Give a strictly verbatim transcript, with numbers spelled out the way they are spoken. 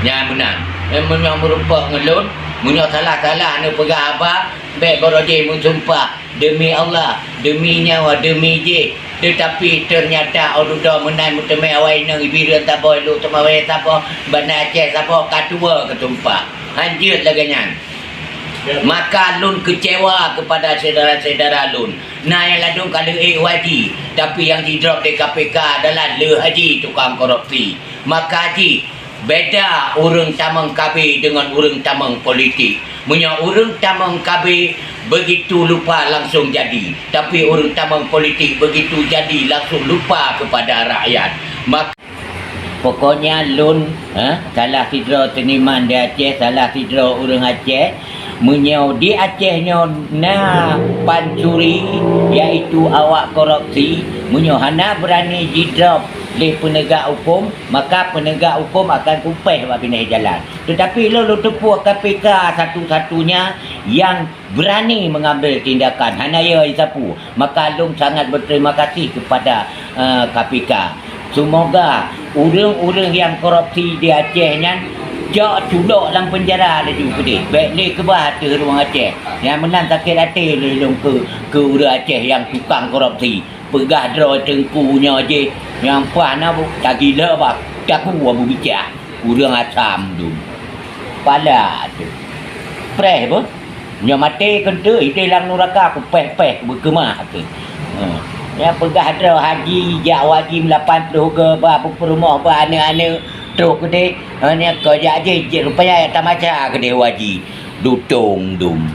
Nyan meunan. Eh, meunyoe meurumpok ngon lôn, meunyoe salah-salah neupeugah haba, bék barô jih meusumpah, "Demi Allah, demi nyawa, demi jih." Teutapi teunyata óh dudoe meunan meuteumé awai inong i Bireuen saboh, i Lhokseumawe saboh, Banda Aceh saboh, ka tuwoe keusumpah. Hanjeuet lagée nyan. Maka lôn keucewa keupada syedara-syedara lôn. Na nyang ladôm ka lheueh ék u haji, tapi nyang jidrop lé K P K adalah lheueh haji tukang korupsi. Maka jih beda ureuëng tamong K B deungon ureuëng tamong politik. Meunyoe ureuëng tamong K B begitu lupa langsung jadi, tapi ureuëng tamong politik begitu jadi langsung lupa keupada rakyat. Mak- Pokoknya lôn, eh, salah sidroe seuniman di Aceh, salah sidroe ureuëng Aceh, meunyoe di Aceh nyoe na pancuri, yaitu awak korupsi, meunyoe hana beurani jidrop lé peunegak huköm, maka peunegak huköm akan kupéh bak binéh jalan. Teutapi lôn, lôn teupeue K P K satu-satunya nyang beurani meungambil tindakan, hana yo jisapeue. Maka lôn sangat beuterima kasih keupada, eh, K P K. Seumoga ureuëng-ureuëng nyang korupsi di Aceh nyan cok culok lam peunjara laju keudeh. Bék lé keubah ateueh rueng Aceh. Nyang meunan sakét até lé lôn keu, keu ureuëng Aceh nyang tukang korupsi. Peugah droe teungku nyoe jih, nyang paih na bu, tagila bah, taku Abu Bicah. Ureuëng asam dum. Pala tu. Preh beuh. Nyoe maté keunteuek, ideh lam nuraka, kupéh-péh beukeumah tu. Ha. Nyang peugah droe haji, jak haji lapan ploh go ba, peurumoh ba, aneuk-aneuk, trok keudeh. Ha, nyan keu jak jih, jih rupanya jak tamaca keudeh haji. Dutong dum.